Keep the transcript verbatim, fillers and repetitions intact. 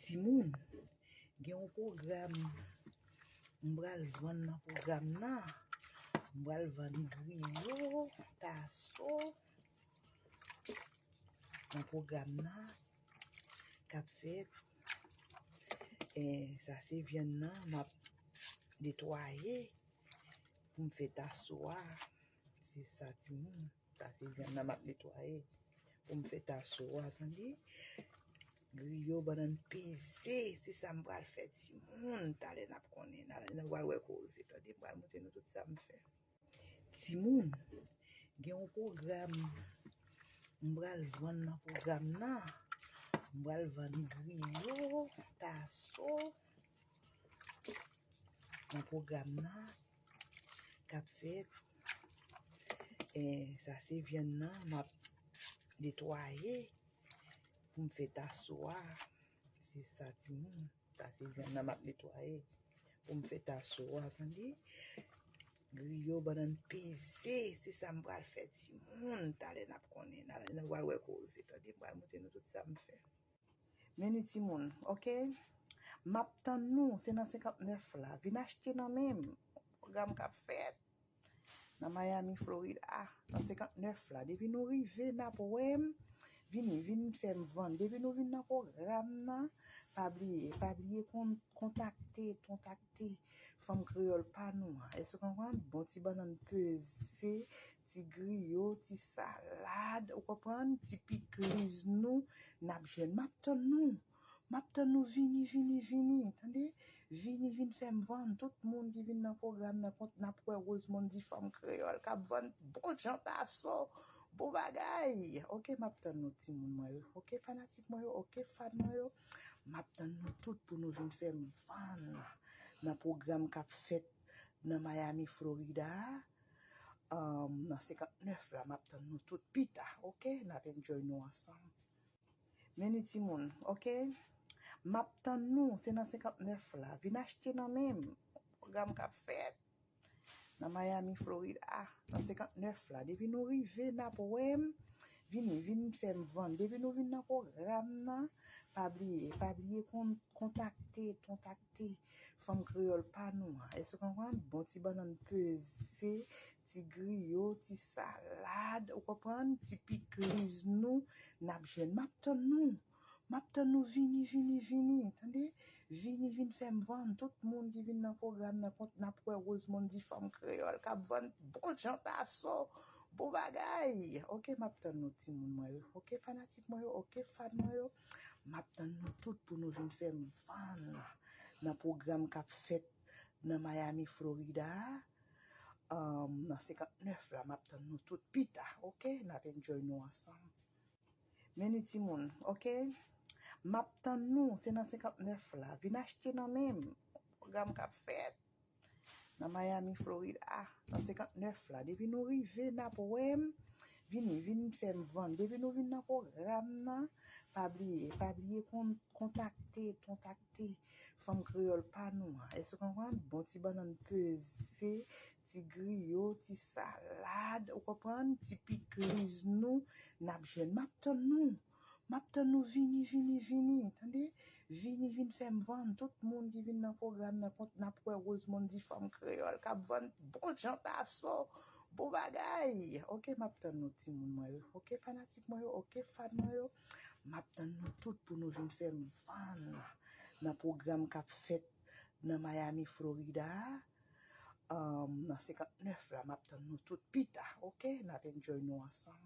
Timoun, gen yon pwogram m pral vann nan pwogram nan. M pral vann griyo, taso nan pwogram nan k ap fèt. E, sa se vyann nan m ap netwaye pou m fè taso a. Se sa, timoun. Sa se vyann nan m ap netwaye pou m fè taso a, tande. Griyo, bannann peze, se sa m pral fè, timoun. Talè n ap konnen, talè n ap pral wè koze, tande. M pral montre nou tout sa m fè. Timoun, gen yon pwogram m pral vann nan pwogram nan. M pral vann griyo, taso nan pwogram nan k ap fèt. E, sa se vyann nan m ap netwaye pou m fè taso a. Se sa, timoun. Sa se vyann nan m ap netwaye pou m fè taso a, tande. Griyo, bannann peze, se sa m pral fè, timoun. Talè n ap konnen, talè n ap pral wè koze, tande. M pral montre nou tout sa m fè. Men ni, timoun, oke? M ap tann nou, se nan senkantnèf la. Vin achte nan men m. Pwogram k ap fèt nan Miami, Florida, nan senkantnèf la. Depi nou rive, n ap wè m. Vini, vin fè m vann. Depi nou vin nan pwogram nan, pa bliye, pa bliye kon-, kontakte, kontakte fanm kreyòl pa nou an. Èske w konprann? Bon ti bannann peze, ti griyo, ti salad, ou konprann? Ti pikliz nou, n ap jwenn. M ap tann nou. M ap tann nou, vini, vini, vini, tande. Vini, vin fè m vann. Tout moun ki vin nan pwogram nan, kont n ap wè Rosemond di fanm kreyòl k ap vann bon jan taso, bon bagay. Oke, m ap tann nou, timoun mwen yo. Oke, fanatik mwen yo. Oke, fan mwen yo. M ap tann nou tout pou nou vin fè m vann nan pwogram k ap fèt nan Miami, Florida a. Ahn, nan senkantnèf la, m ap tann nou tout pita, oke? N ap enjoy nou ansanm. Men ni, timoun, oke? M ap tann nou, se nan senkantnèf la. Vin achte nan men m. Pwogram k ap fèt nan Miami, Florida, nan senkantnèf la. Depi nou rive, n ap wè m. Vini, vin fè m vann. Depi nou vin nan pwogram nan, pa bliye, pa bliye kon-, kontakte, kontakte fanm kreyòl pa nou an. Èske w konprann? Bon ti bannann peze, ti griyo, ti salad, ou konprann? Ti pikliz nou, n ap jwenn. M ap tann nou. M ap tann nou, vini, vini, vini, tande. Vini, vin fè m vann. Tout moun ki vin nan pwogram nan, kont n ap wè Rosemond di fanm kreyòl k ap vann bon jan taso, bon bagay. Oke, m ap tann nou, timoun mwen yo. Oke, fanatik mwen yo. Oke, fan mwen yo. M ap tann nou tout pou nou vin fè m vann nan pwogram k ap fèt nan Miami, Florida a. Ahn, nan senkantnèf la, m ap tann nou tout pita, oke? N ap enjoy nou ansanm. Men ni, timoun, oke? M ap tann nou, se nan senkantnèf la. Vin achte nan men m. Pwogram k ap fèt nan Miami, Florida, nan senkantnèf la. Depi nou rive, n ap wè m. Vini, vin fè m vann. Depi nou vin nan pwogram nan, pa bliye, pa bliye kon-, kontakte, kontakte fanm kreyòl pa nou an. Èske w konprann? Bon ti bannann peze, ti griyo, ti salad, ou konprann? Ti pikliz nou, n ap jwenn. M ap tann nou. M ap tann nou, vini, vini, vini, tande. Vini, vin fè m vann. Tout moun ki vin nan pwogram nan, kont n ap wè Rosemond di fanm kreyòl k ap vann bon jan taso, bon bagay. Oke, m ap tann nou, timoun mwen yo. Oke, fanatik mwen yo. Oke, fan mwen yo. M ap tann nou tout pou nou vin fè m vann nan pwogram k ap fèt nan Miami, Florida a. Ahn, nan senkantnèf la, m ap tann nou tout pita, oke? N ap enjoy nou ansanm.